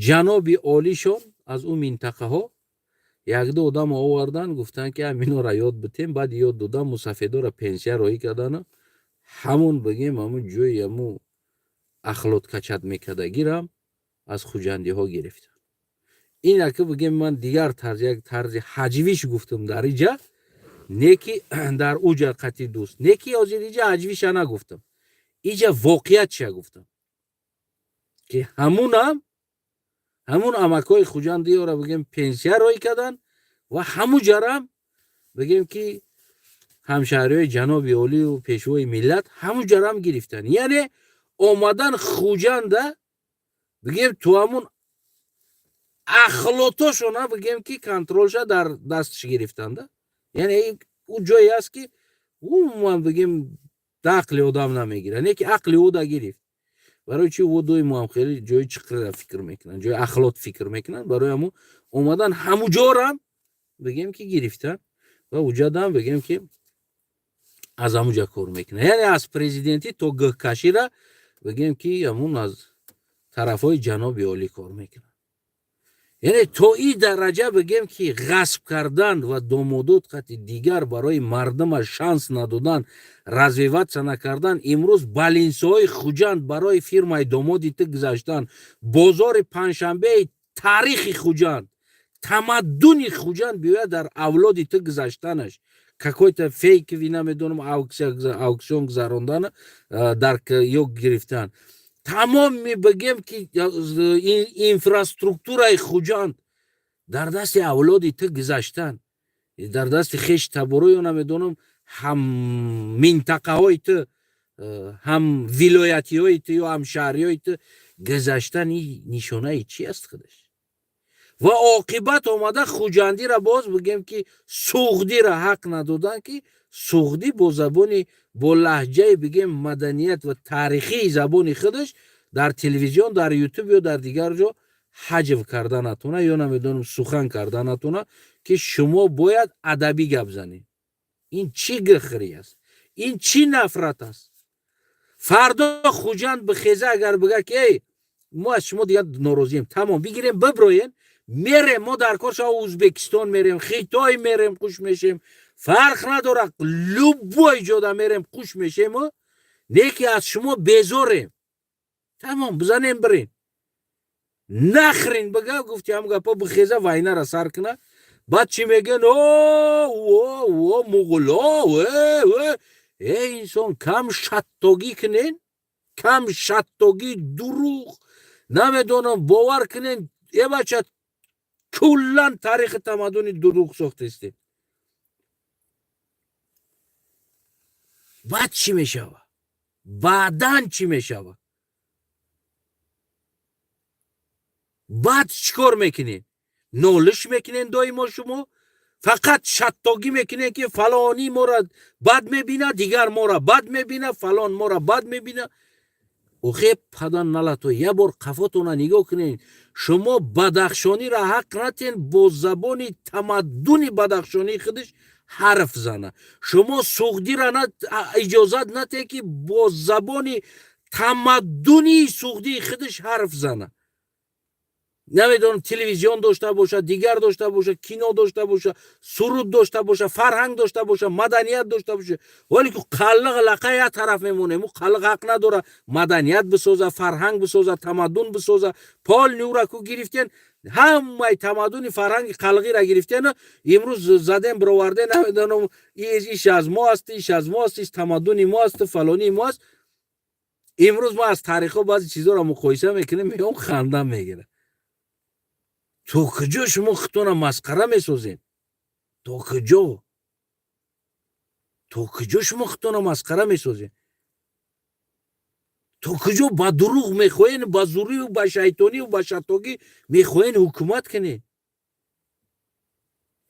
ҷаноби олишон, аз ӯ минтақаҳо якду одамо оварданд, гуфтанд, ки ҳаминора ёд битем. Баъд ёд додан, мусафедора пенсия роҳӣ кардану ҳамун, бигем, ҳамун ҷои ҳамун ахлоткачат мекардагирам аз хуҷандиҳо гирифтам. Ин ака, бигем, ман дигар тарз, як тарзи ҳаҷвиш гуфтам дар иҷа, не ки дар уҷа қатъи дӯст, не ки ҳозир иҷа ҳаҷвиша нагуфтам, иҷа воқеиятша гуфтам, ки ҳамунам ҳамун амакҳои хуҷандиёра, бигем, пенсия роҳӣ карданд ва ҳамун ҷарам, бигем, ки ҳамшаҳриҳои ҷаноби олию пешвои миллат ҳамун ҷарам гирифтанд. Яъне омадан Хуҷанда, бигем, ту ҳамун ахлотошона, бигем, ки контролша дар дастш гирифтанда. Яъне ӯ ҷое аст, ки умуман, бигем, да ақли одам намегирад, не ки ақли ӯ да гирифт. Барои чи? Ӯ доимоам хеле ҷои чиқира фикр мекунанд, ҷои ахлот фикр мекунанд. Барои ҳамун омадан ҳамун ҷорам, бигем, ки гирифтанд ва уҷадам, бигем, ки аз ҳамун ҷа кор мекунад. Яъне аз президентӣ то гӯҳкашира, бигем, ки ҳамун аз тарафҳои ҷаноби олӣ кор мекунад. Яъне то ин дараҷа, бигем, ки ғасб кардан ва домодот қати дигар барои мардума шанс надодан, развиваться накардан. Имрӯз больницаҳои Хуҷанд барои фирмаи домоди ту гузаштан, бозори панҷшанбеи таърихи Хуҷанд, тамаддуни Хуҷанд биёяд дар авлоди ту гузаштанаш, какой-то фейковый, намедонам, аукцион гузарондан дар ё гирифтан. Тамоми, бигем, ки инфраструктураи Хуҷанд дар дасти авлоди ту гузаштан, дар дасти хеш табороё, намедонам, ҳам минтақаҳои ту, ҳам вилоятиҳои ту ё ҳамшаҳриҳои ту гузаштан, нишонаи чи аст худаш? Ва оқибат омада хуҷандира боз, бигем, ки суғдира ҳақ надодан, ки суғдӣ бо забони, бо лаҳҷаи, бигем, маданият ва таърихии забони худаш дар телевизион, дар Ютуб ё дар дигар ҷо ҳаҷв карда натона ё, намедонам, сухан карда натона, ки шумо бояд адабӣ гап занед. Ин чӣ гухрӣ аст? Ин чӣ нафрат аст? Фардо Хуҷанд бихеза, агар бига, ки эй Мо аз шумо дигар норозием, тамом. Бигирем, биброен, мерем. Мо дар кор шава Узбекистон мерем, Хитой мерем, хуш мешем, фарқ надорад, любой ҷода мерем, хуш мешему. Не ки аз шумо безорем, тамом. Бизанем, бирем, нахрен бага. Гуфти ҳам гапо, бихеза, война ра сар куна. Баъд чӣ мегӯян? О, муғуло. Э, инсон, кам шаттогӣ кунен, кам шаттогӣ, дурӯғ намедонам, бовар кунен. Э, бача, куллан таърихи тамаддуни дурӯғ сохтестем. Баъд чӣ мешава? Баъдан чӣ мешава? Баъд чӣ кор мекунед? Нолиш мекунен доимо. Шумо фақат шаттогӣ мекунед, ки фалонӣ моро бад мебина, дигар моро бад мебина, фалон моро бад мебина. Охе, падан налато, як бор қафотона нигоҳ кунед. Шумо бадахшониро ҳақ натен бо забони тамаддуни бадахшонии худаш ҳарф зана. Шумо суғдира иҷозат натен, ки бо забони тамаддуни суғдии худаш ҳарф зана. Намедонам, телевизион дошта боша, дигар дошта боша, кино дошта боша, суруд дошта боша, фарҳанг дошта боша, маданият дошта боша. Вале ку қаллиқ лақа як тараф мемонем. Ӯ қаллиқ ҳақ надора маданият бисоза, фарҳанг бисоза, тамаддун бисоза. Пол нюра ку гирифтен, ҳамаи тамаддуни фарҳанги қалғиро гирифтену имрӯз задем, бироварден. Намедонам, иш аз мо аст, иш аз мо аст, иш тамаддуни мо аст, фалонии мо аст. Имрӯз мо аз таърихҳо баъзе чизҳоро муқоиса мекунем, меом, ханда мегирад. То куҷо шумо худтона масхара месозед? То куҷо, то куҷо шумо худтона масхара месозед? То куҷо ба дурӯғ мехоҳен, ба зурию ба шайтонию ба шатогӣ мехоҳен ҳукумат кунед?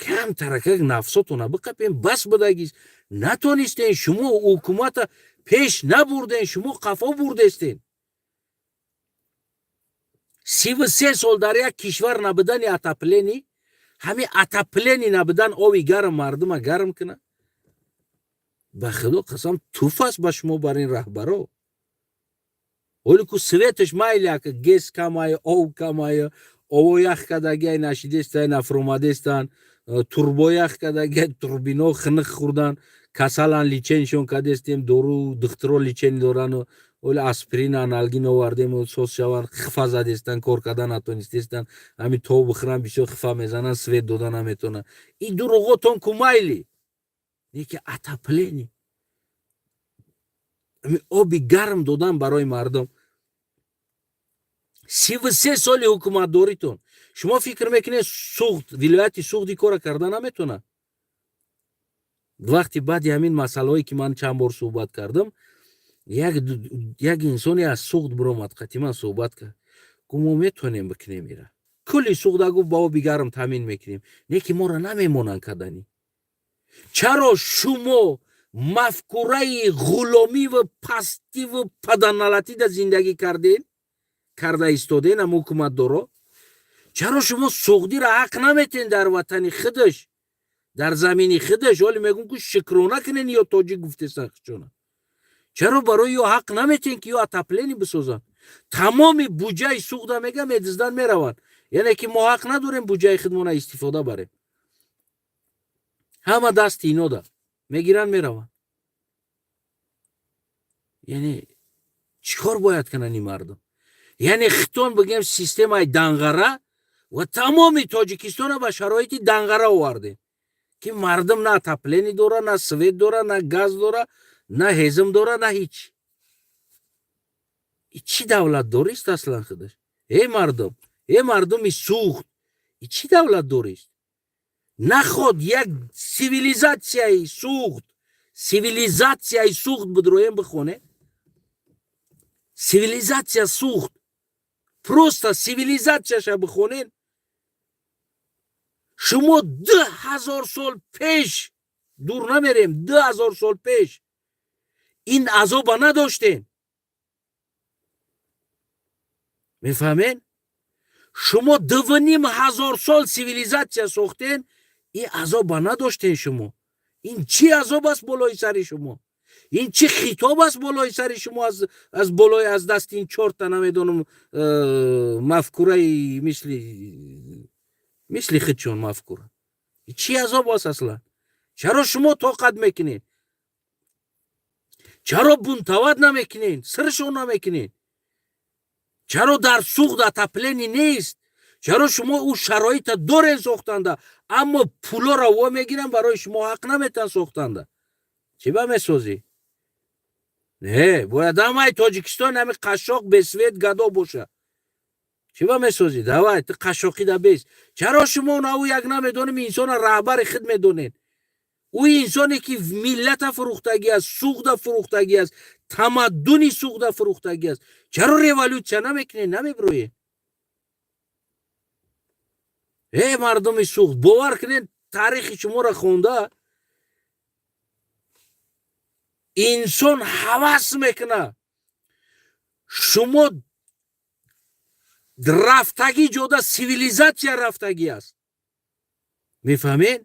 Кам таракак нафсотона биқапен, бас будагист. Натонистен шумо, ҳукумата пеш набурден, шумо қафо бурдестен. 33 сол дар як кишвар набудани отопление, ҳамин отопление набудан, оби гарм мардума гарм кунад. Ба худо қасам, туф аст ба шумо, бар ин раҳбаро. Оли ку свет аш майли, ака, ГЭС камая, ов камая, ово ях кардагиай, нашидестай, нафуромадестан, турбо ях кардагиай, турбино хиниқ хӯрдан, касалан, лечение шон кардестем, дору, духтуро лечение дорану, оли аспирин, аналгин овардему, соз шаванд. Хифа задестан, кор карда натонистестан. Ҳами тов бихӯран, бисёр хифа мезананд, свет дода наметонанд. И дурӯғотон ку майли, неки отопление, оби гарм додан барои мардум, 33 соли ҳукуматдоритон. Шумо фикр мекунед, Суғд, вилояти Суғди кора карда наметонад? Вақти баъди ҳамин масъалаҳое, ки ман чанд бор суҳбат кардам, як инсоне аз Суғд биромад, қати ман суҳбат кард, гуфт: «Мо метавонем бикунем ира, кулли Суғда, гуфт, ба оби гарм таъмин мекунем, не ки моро намемонанд карданӣ». Чаро шумо мафкураи ғуломиву пастиву паданалатида зиндагӣ карден, карда истоден, ам ҳукуматдоро? Чаро шумо суғдиро ҳақ наметен дар ватани худаш, дар замини худаш? Ҳоле мегӯм, ку шукрона кунен, ё тоҷик гуфтесан хичона. Чаро барои ё ҳақ наметен, ки ё отопление бисозанд? Тамоми буҷаи Суғда, мега, медиздан, мераванд. Яъне ки мо ҳақ надорем буҷаи худмона истифода барем. Ҳама дасти инода, мегиранд, мераванд. Яъне чӣ кор бояд кунанд ин мардум? Яъне хитон бигем, системаи данғара ва тамоми Тоҷикистона ба шароити данғара овардем, ки мардум на отопление дора, на свет дора, на газ дора, на ҳезм дора, на ҳеҷ. Чӣ давлатдорист аслан худаш? Э мардум, э мардуми Суғд, чӣ давлатдорист? Наход як цивилизатсияи Суғд, цивилизатсияи Суғд бидроем, бихоне цивилизатсия Суғд, просто цивилизатсияша бихонен. Шумо 2000 сол пеш, дур намерем, 2000 сол пеш ин азоба надоштем, мефаҳмен? Шумо 2500 сол цивилизатсия сохтен, ин азоба надоштен шумо. Ин чӣ азоб аст болои сари шумо? Ин чӣ хитоб аст болои сари шумо аз болои аз дасти ин чорта намедонам мафкураи мисли худшон мафкура. Чӣ азоб аст аслан? Чаро шумо тоқат мекунед? Чаро бунтовать намекунед, сиршон намекунед? Чаро дар Суғд отопление нест? Чаро шумо ӯ шароита дорен сохтанда, аммо пулоро во мегиранд, барои шумо ҳақ наметан сохтанда? Чӣ ба месозӣ? Не, бояд ҳамаи Тоҷикистон ҳами қашшоқ, бесвет, гадо боша. Чӣ ба месозӣ? Давай, ту қашшоқида бес. Чаро шумо наву як намедонем инсона раҳбари худ медонед? Ӯ инсоне ки миллата фурӯхтагӣ аст, Суғда фурӯхтагӣ аст, тамаддуни Суғда фурӯхтагӣ аст. Чаро революция намекунед, намебироед? Э, мардуми Суғд, бовар кунед, таърихи шуморо хонда инсон ҳавас мекунад. Шумо рафтагӣ ҷода цивилизация рафтагӣ аст, мефаҳмед?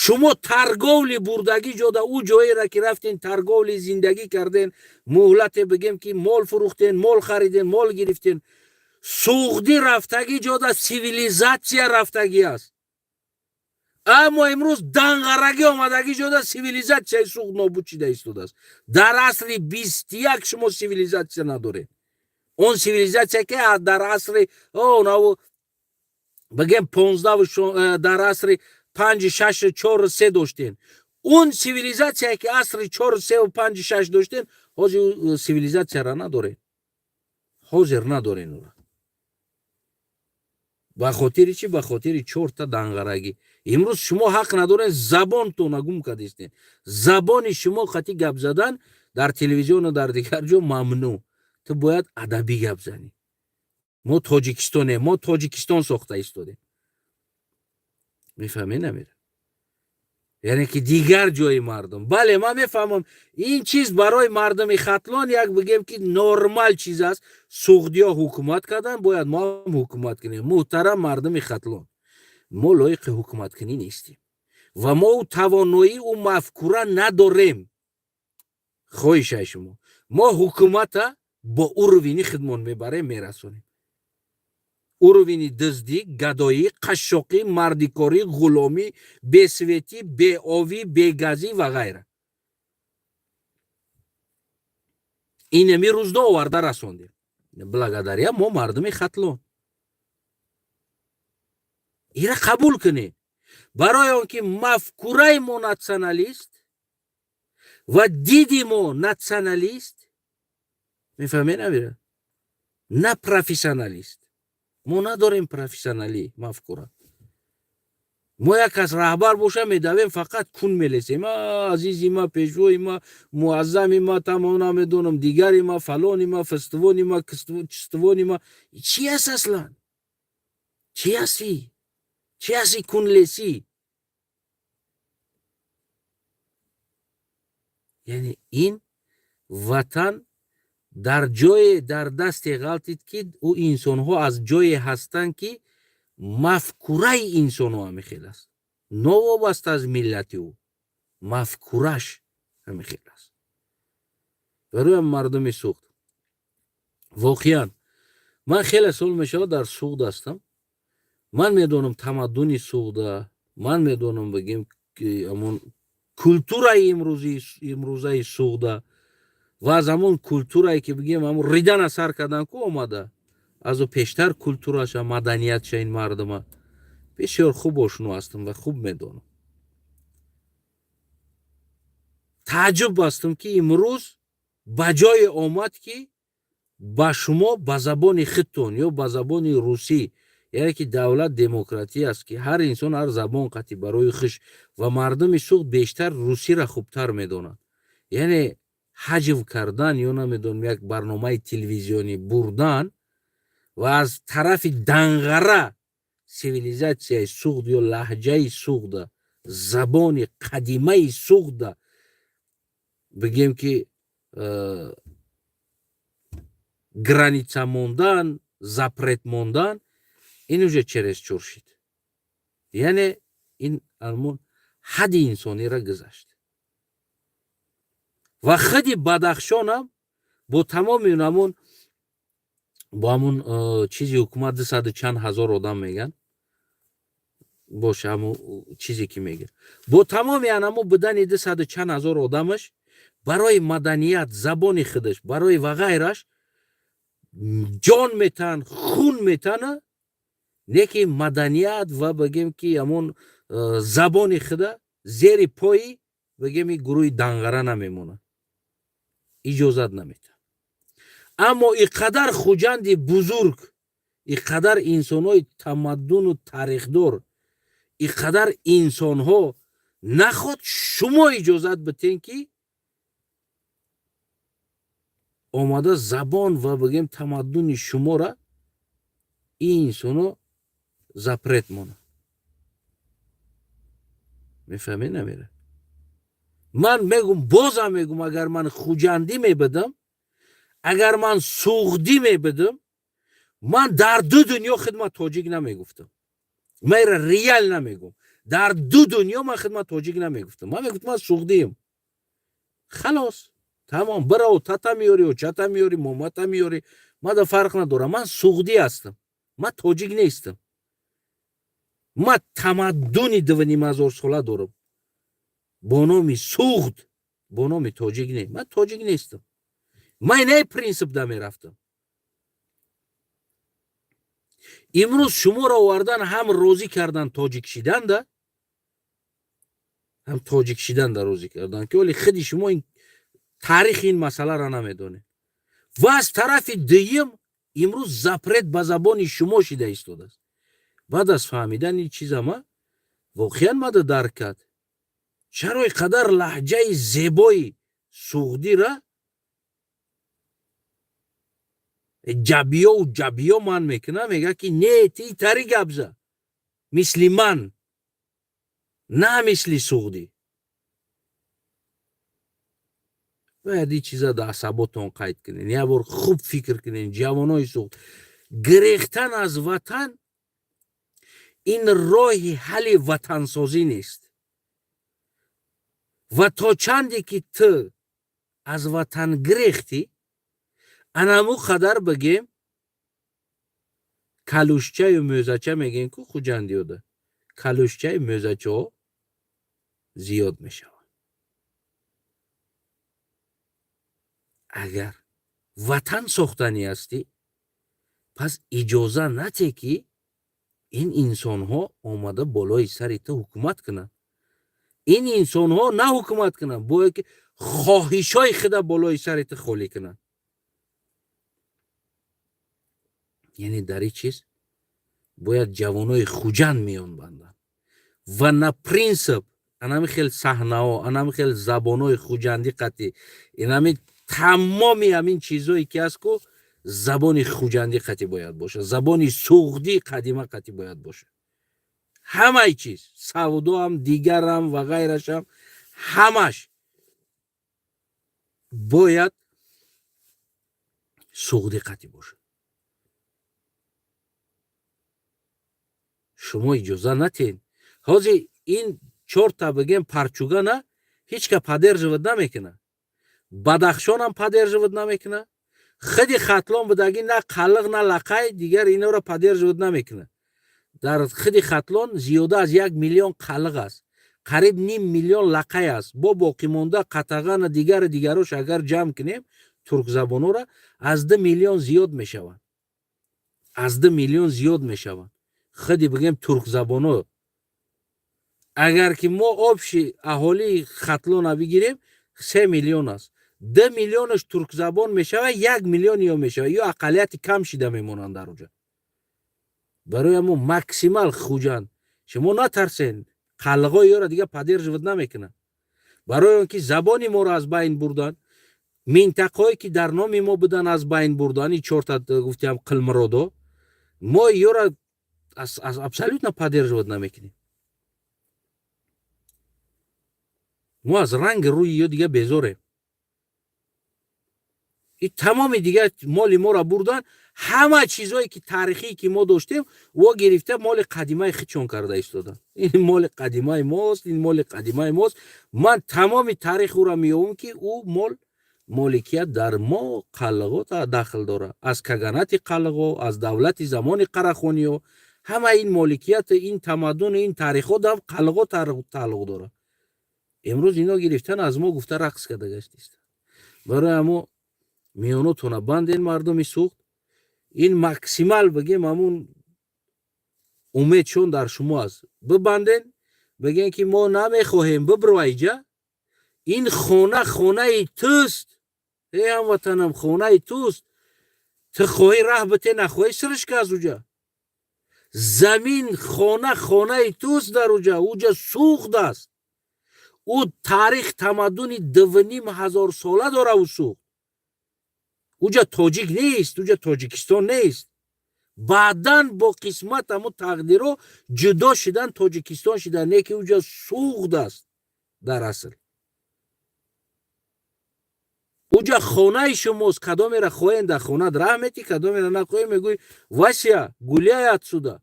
Шумо торговля бурдагӣ ҷода, ӯ ҷоеро ки рафтен, торговля зиндагӣ карден, муҳлате бигем ки мол фурӯхтен, мол хариден, мол гирифтен. Суғдӣ рафтагӣ ҷода цивилизация рафтагӣ аст, аммо имрӯз данғарагӣ омадагӣ ҷода цивилизатсияи Суғд нобуд шида истодааст. Дар асри 21 шумо цивилизация надоред. Он цивилизация ки дар асри наву бигем 15, дар асри панҷи, шашу, чору, се доштен, он цивилизация ки асри чору, севу, панҷи, шаш доштен, ҳозир цивилизацияра надоред, ҳозир надорен ура. Ба хотири чӣ? Ба хотири чорта данғарагӣ. Имрӯз шумо ҳақ надоред, забонтона гум кардистен. Забони шумо қати гап задан дар телевизиону дар дигар ҷо мамнӯъ. Ту бояд адабӣ гап занӣ. Мо тоҷикистонем, мо Тоҷикистон сохта истодем, мефаҳмед? Намера, яъне ки дигар ҷои мардум. Бале, ман мефаҳмам, ин чиз барои мардуми Хатлон як бигем ки нормал чиз аст. Суғдиё ҳукумат кардан, бояд мо ҳам ҳукумат кунем. Муҳтарам мардуми Хатлон, мо лоиқи ҳукуматкунӣ нестем ва мо ӯ тавоноӣ, ӯ мафкура надорем. Хоҳишаи шумо, мо ҳукумата бо уровень и худмон мебарем, мерасонем. Уровень и дуздӣ, гадоӣ, қашшоқӣ, мардикорӣ, ғуломӣ, бесветӣ, беовӣ, бегазӣ ва ғайра. Инами рӯзда оварда расондем благодаря мо мардуми Хатлон. Ира қабул кунед, барои он ки мафкураи мо националист ва диди мо националист, мефаҳмед, намира, на профессионалист. Мо надорем профессионалӣ мафкура. Мо як кас раҳбар боша, медавем, фақат кун мелесем: азизи ма, пешвои ма, муаззами ма, тамом намедонам, дигари ма, фалони ма, фастивони ма, чиствони ма. Чи аст аслан? Чи ҳастӣ? Чи ҳасти, кунлесӣ? Яъне ин ватан дар ҷое дар дасте ғалтид, ки ӯ инсонҳо аз ҷое ҳастанд, ки мафкураи инсонҳо ҳамин хел аст, новобаста аз миллати ӯ, мафкураш ҳамин хел аст. Бароям мардуми Суғд, воқеан ман хеле сол мешавад дар Суғд ҳастам. Ман медонам тамаддуни Суғда, ман медонам, бигем, ҳамон культураи имрӯзаи Суғда ва аз ҳамон культурае ки бигем ҳамон ридана сар кардан ку омада, аз ӯ пештар культураша, маданиятша ин мардума бисёр хуб ошно ҳастам ва хуб медонам. Тааҷҷуб ҳастам, ки имрӯз ба ҷое омад, ки ба шумо ба забони худтон ё ба забони русӣ, яъне ки давлат демократӣ аст, ки ҳар инсон ҳар забон қати барои хуш, ва мардуми Суғд бештар русиро хубтар медонад, яъне ҳаҷв кардан ё намедонам як барномаи телевизионӣ бурдан ва аз тарафи данғара цивилизатсияи Суғд ё лаҳҷаи Суғда, забони қадимаи Суғда, бигем ки граница мондан, запрет мондан, ин уже чересчур шид. Яъне ин ҳамон ҳадди инсониро гузашт. Ва худи Бадахшонам бо тамоми ҳамун, бо ҳамун чизи ҳукумат, дусаду чанд ҳазор одам меган боша, ҳамун чизе ки мега, бо тамоми анамо будани дусаду чанд ҳазор одамаш, барои маданият, забони худаш, барои ва ғайраш ҷон метаҳанд, хун метана, не ки маданият ва бигем ки ҳамон забони худа зери пои, бигем, и гурӯҳи данғара намемонад, иҷозат наметаҳад. Аммо и қадар Хуҷанди бузург, и қадар инсонҳои тамаддуну тарихдор, и қадар инсонҳо, наход шумо иҷозат битен, ки омада забон ва, бигем, тамаддуни шуморо ин инсонҳо запрет монад? Мефаҳмед, намера? Ман мегум, бозам мегум, агар ман хуҷандӣ мебудам, агар ман суғдӣ мебудам, ман дар ду дунё хидмат тоҷик намегуфтам. Ман ира реал намегум, дар ду дунё ман хидмат тоҷик намегуфтам. Ман мегуфтам, ман суғдием, халос, тамом. Бирав, тата меёри, очата меёри, момата меёри, мада фарқ надорам. Ман суғдӣ ҳастам, ман тоҷик нестам. Ман тамаддуни 2500 сола дорам бо номи Суғд, бо номи тоҷик не. Ман тоҷик нестам. Ман инаи принсип да мерафтам. Имрӯз шуморо овардан, ҳам розӣ кардан тоҷик шиданда, ҳам тоҷик шиданда розӣ кардан, ки оли худи шумо ин таърихи ин масъаларо намедонед. Ва аз тарафи дуюм имрӯз запрет ба забони шумо шида истодааст. Баъд аз фаҳмидани чиза ма воқеан мада дарк кард, чаро и қадар лаҳҷаи зебои суғдира ҷабиёу ҷабиё ман мекунам, мега ки не, ти тари гап за мисли ман, на мисли суғдӣ. Бояд ин чиза дар асаботон қайд кунен, як бор хуб фикр кунен, ҷавонои Суғд. Гирехтан аз ватан ин роҳи ҳалли ватансозӣ нест. Ва то чанде ки ту аз ватан гирехтӣ, анаму қадар, бигем, калушчаю мӯзача мегем ку хуҷандиёда, калушчаю мӯзачаҳо зиёд мешаванд. Агар ватан сохтанӣ ҳастӣ, пас иҷоза нате, ки ин инсонҳо омада болои сари ту ҳукумат кунанд. Ин инсонҳо на ҳукумат кунанд, бояд ки хоҳишҳои худа болои сари ту холӣ кунанд. Яъне дар ин чиз бояд ҷавонои Хуҷанд миён банданд ва на принсип анами хел саҳнаҳо, анами хел забонҳои хуҷандӣ қатӣ, инами тамоми ҳамин чизое ки ҳаст ку, забони хуҷандӣ қатӣ бояд бошад, забони суғдӣ қадима қатӣ бояд бошад. Ҳамаи чиз, савдоам, дигарам ва ғайрашам, ҳамаш бояд суғдӣ қатӣ бошад. Шумо иҷоза натиҳед. Ҳозир ин чорта, бигем, парчугана ҳеҷ ка поддерживать намекунад. Бадахшонам поддерживать намекунад, худи Хатлон будагӣ, на қалиқ, на лақай, дигар инора поддерживать намекунад. Дар худи Хатлон зиёда аз 1 миллион қалиқ аст, қариб ним миллион лақай аст. Бо боқимонда қатағана, дигару дигарош агар ҷамъ кунем, туркзабонора аз 2 миллион зиёд мешаванд, аз 2 миллион зиёд мешаванд худи, бигем, туркзабоно. Агар ки мо общий аҳолии Хатлона бигирем, 3 миллион аст, 2 миллионаш туркзабон мешавад, 1 миллион ё мешавад, ё ақаллияти кам шида мемонанд дар уҷа. Барои ҳамо максимал Хуҷанд, шумо натарсен, қалғои ёро дига поддерживать намекунад, барои он ки забони моро аз байн бурданд, минтақаҳое ки дар номи мо буданд, аз байн бурданд. И чорта гуфтиам қилмиродо, мо ёро абсолютно поддерживать намекунем. Мо аз ранги рӯи ё дига безорем. Тамоми дигар моли моро бурдан, ҳама чизое ки таърихие ки мо доштем, во гирифта, моли қадимаи худшон карда истодан. Ин моли қадимаи мост, ин моли қадимаи мост. Ман тамоми таърих ӯро меёбам, ки ӯ мол моликият дар мо қалғо дахл дорад, аз каганати қалғо, аз давлати замони Қарахониё. Ҳама ин моликият, ин тамаддун, ин таърихҳо дар қалғо тааллуқ дорад. Имрӯз ино гирифтан, аз мо гуфта, рақс карда гаштист. Барои ҳамо миёнотона банден, мардуми Суғд. Ин максимал бигем, ҳамун умедшон дар шумо аст. Бибанден, бигем, ки мо намехоҳем. Бибро айҷа, ин хона хонаи туст, э ҳамватанам, хонаи туст. Ту хоҳӣ, раҳ бите, нахоҳӣ, сириш ка аз уҷа. Замин, хона хонаи туст. Дар уҷа, уҷа Суғд аст. Ӯ таърих, тамаддуни 2500 сола дора ӯ Суғд. Уҷа тоҷик нест, уҷа Тоҷикистон нест. Баъдан бо қисмат, ҳамо тақдиро ҷудо шидан, Тоҷикистон шидан, не ки уҷа Суғд аст дар асл. Уҷа хонаи шумост. Кадомеро хоҳем, дар хонат раҳ метӣ, кадомеро нахоҳем, мегӯй: «Вася, гуляй отсюда».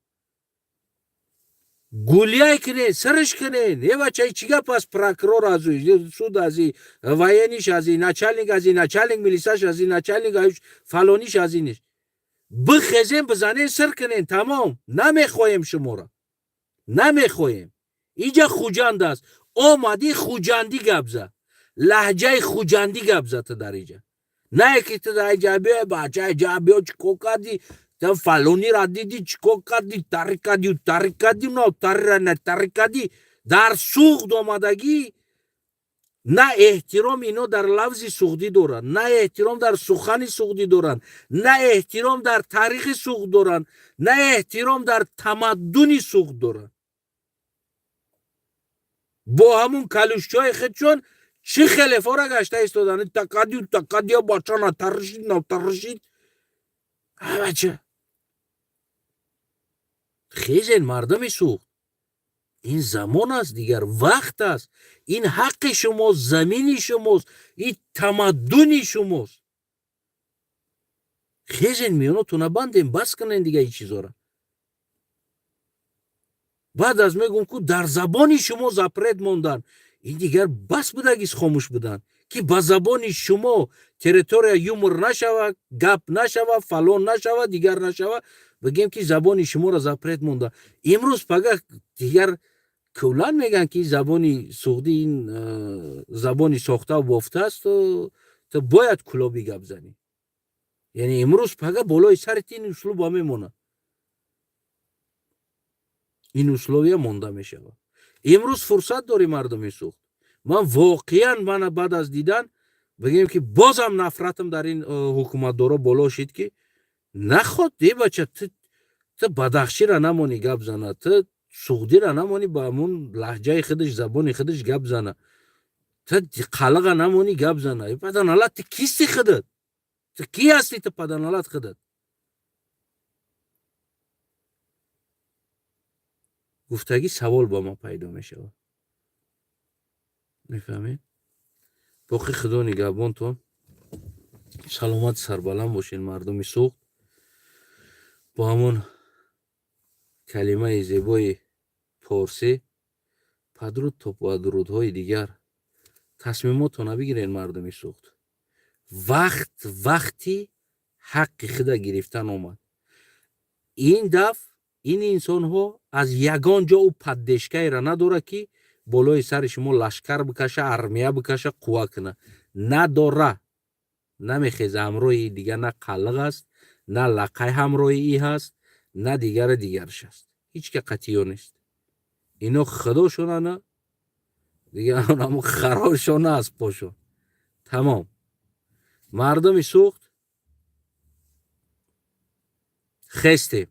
Гуляй кунед, сириш кунед. Е бача, чӣ гап аст? Прокурор аз суд, ази военный ш, ази начальник, ази начальник милисаш, ази начальник фалониш, аз иниш. Бихезем, бизанем, сир кунем, тамом. Намехоҳем шуморо, намехоҳем. Иҷа Хуҷанд аст. Омадӣ, хуҷандӣ гап за, лаҳҷаи хуҷандӣ гап за. Ту дар иҷа на ки ту дар иҷа биё, бача, иҷа биё, чӣ кор кардӣ? Ту фалонира дидӣ, чӣ кор кардӣ? Тари кардӣ, тари кардӣ, на тарира, на тари кардӣ. Дар Суғд омадагӣ, на эҳтиром ино дар лафзи суғдӣ доранд, на эҳтиром дар сухани суғдӣ доранд, на эҳтиром дар таърихи Суғд доранд, на эҳтиром дар тамаддуни Суғд доранд. Бо ҳамун калушчои худшон чӣ хелефора гашта истоданд. Такадию такадия, бача, натаришид, натаришид. Бача, хезен, мардуми Суғд. Ин замон аст, дигар вақт аст. Ин ҳаққи шумост, замини шумост, ин тамаддуни шумост. Хезен, миёнотона банден, бас кунен дига ин чизора. Баъд аз мегӯм, ку дар забони шумо запрет мондан, ин дигар бас будагист. Хомӯш будан, ки ба забони шумо территория юмор нашава, гап нашава, фалон нашава, дигар нашава. Бигем, ки забони шуморо запрет монда. Имрӯз пага дигар кӯлан мегӯянд, ки забони суғдӣ ин забони сохтаву бофта аст, ту бояд кулобӣ гап занӣ. Яъне имрӯз пага болои сари ти ин услуба мемонад, ин условия монда мешавад. Имрӯз фурсат дорӣ, мардуми Суғд. Ман воқеан, мана баъд аз дидан, бигем, ки бозам нафратам дар ин ҳукуматдоро боло шид, ки наход, е бача, ту бадахшира намонӣ гап зана, ту суғдира намонӣ ба ҳамун лаҳҷаи худаш, забони худаш гап зана, ту қалиға намонӣ гап зана. Паданалат, ту кисти худат? Ту ки ҳастӣ ту, паданалат, худат? Гуфтагӣ савол ба мо пайдо мешавад, мефаҳмед? Боқӣ Худо нигаҳбонтон, саломат, сарбаланд бошед, мардуми Суғд. Бо ҳамон калимаи зебои порсӣ, падруд то ба дурудҳои дигар. Тасмимотона бигиред, мардуми Суғд. Вақт вақти ҳаққи худа гирифтан омад. Ин дафъ ин инсонҳо аз ягон ҷо ӯ поддержка еро надорад, ки болои сари шумо лашкар бикаша, армия бикаша, қувва куна. Надора, намехеза ҳамроҳи дигар. На қалиқ аст, на лақай ҳамроҳи и ҳаст, на дигари дигараш аст. Ҳеҷ ка қатъиё нест. Ино худошонана, дигар ҳамун харошона аз пошон. Тамом, мардуми Суғд, хестем.